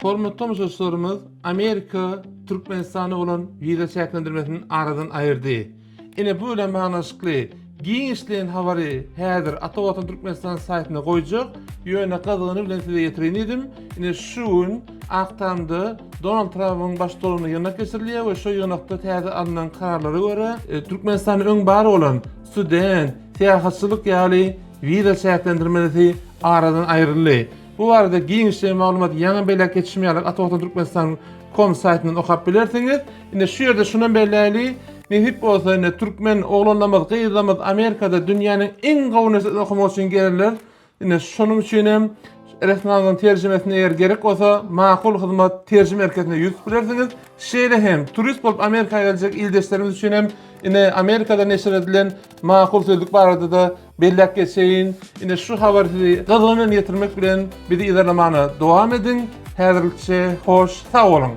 Hormatly tomaşaçylarymyz, Amerika Türkmenistana bolan wiza çäklendirmesini aradan aýyrdy. Ine bu bilen baglanyşykly giňişleýin habary häzir Ata Watan Türkmenistan saýtynda goýjak, ýöne gyzgyny bilen size ýetireýin diýdim. Ine şu gün Ak Tamda Donald Trampyň baştutanlygynda ýygnak geçirilýär we şo ýygnakda täze alnan kararlara görä, Türkmenistanda öň bar bolan student, syýahatçylyk ýaly wiza çäklendirmelisi aradan aýryldy. Bu barada giňişleýin maglumaty ýaňy belläp geçişim ýaly Ata Watan Türkmenistan kom saýtyndan okap bilersiňiz. Indi şu ýerde şunam belläýli, nesip bolsa indi türkmen oglanlarymyz, gyzlarymyz Amerikada dünýäniň iň gowy uniwersitetinde okamak üçin gelerler. Indi şonuň üçin hem resminamalaryň terjimesini eger gerek bolsa Makul Hyzmat terjime merkezine ýüz tutup bilersiňiz. Şeýle hem turist bolup Amerika geljek ildeşlerimiz üçin hem ine Amerikada neşir edilen Makul sözlük barada-da Belläp geçeýin, ine şu habary sizi gyzgyn bilen ýetirmek bilen bizi yzarlamana dowam ediň. Häzirlikçe hoş sag boluň!